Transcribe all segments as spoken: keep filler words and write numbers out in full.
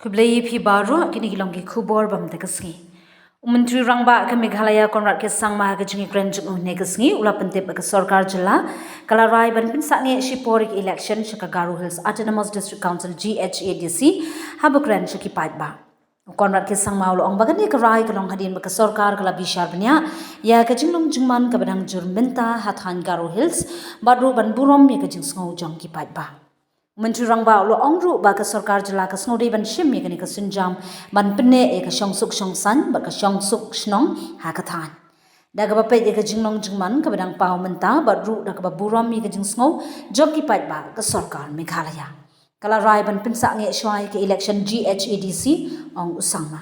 Khublei phi baroh, kine ki long ki khubor ba mynta ka sngi. U Myntri Rangbah ka Meghalaya Conrad K Sangma ha ka jingïakren jong u hynne ka sngi u la pyntip ba ka sorkar jylla ka la rai ban pynsangeh shipor ïa ka election sha ka Garo Hills Autonomous District Council, G H A D C, haba kren sha ki paidbah. U Conrad K Sangma u la ong ba kane ka rai ka long hadien ba ka sorkar ka la bishar bniah ïa ka jinglong jingman kaba dang jur mynta ha thaiñ Garo Hills, bad ruh ban burom ïa ka jingsngew jong ki paidbah. U Myntri Rangbah u la ong ruh ba ka sorkar jylla ka sngewdei ban shim ïa kane ka sienjam ban pynneh ïa ka shongsuk shongsaiñ bad ka shongsuk shnong ha ka thaiñ, da kaba peit ïa ka jinglong jingman kaba dang paw mynta bad ruh da kaba burom ïa ka jingsngew jong ki paidbah ka sorkar Meghalaya. Ka la rai ban pynsangeh shuwa ïa ka election G H A D C, ong u Sangma.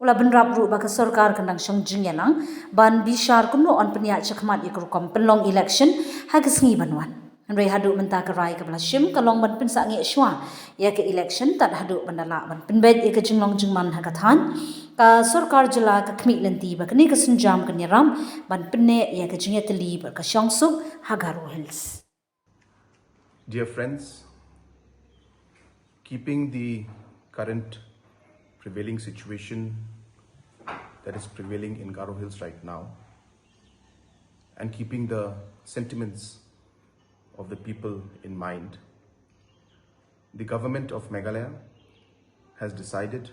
U la bynrap ruh ba ka sorkar kan dang shong jingïalang ban bishar kumno yn pynïaid shakhmat ïa ka rukom pynlong election ha ka sngi ban wan. Hynrei haduh mynta ka rai kaba la shim ka long ban pynsangeh shuwa ïa ka election tad haduh ban da lah ban pynbeit ïa ka jinglong jingman ha ka thaiñ. Ka sorkar jylla ka khmih lynti ba kane ka sienjam kan ïarap ban pynneh ïa ka jingïatylli bad ka shongsuk ha Garo Hills. Dear friends, keeping the current prevailing situation that is prevailing in Garo Hills right now, and keeping the sentiments of the people in mind, the government of Meghalaya has decided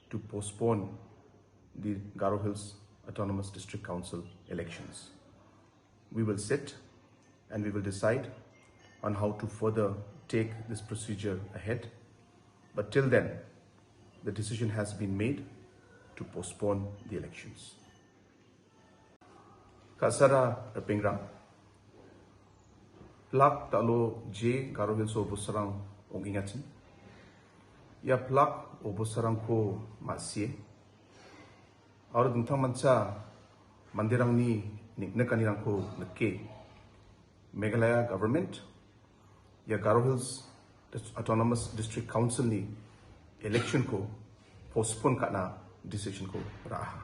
to postpone the Garo Hills Autonomous District Council elections. We will sit and we will decide on how to further take this procedure ahead. But till then, the decision has been made to postpone the elections. Ka sara Rpingrang, plak talo je Garo Hills o busarang ong ingatin. Ya plak o busarang ko masie. Aur dungthang mancha mandirang ni nik nekanirang ko neke. Meghalaya government ya Garo Hills Autonomous District Council ni election ko postpone kana decision ko raha.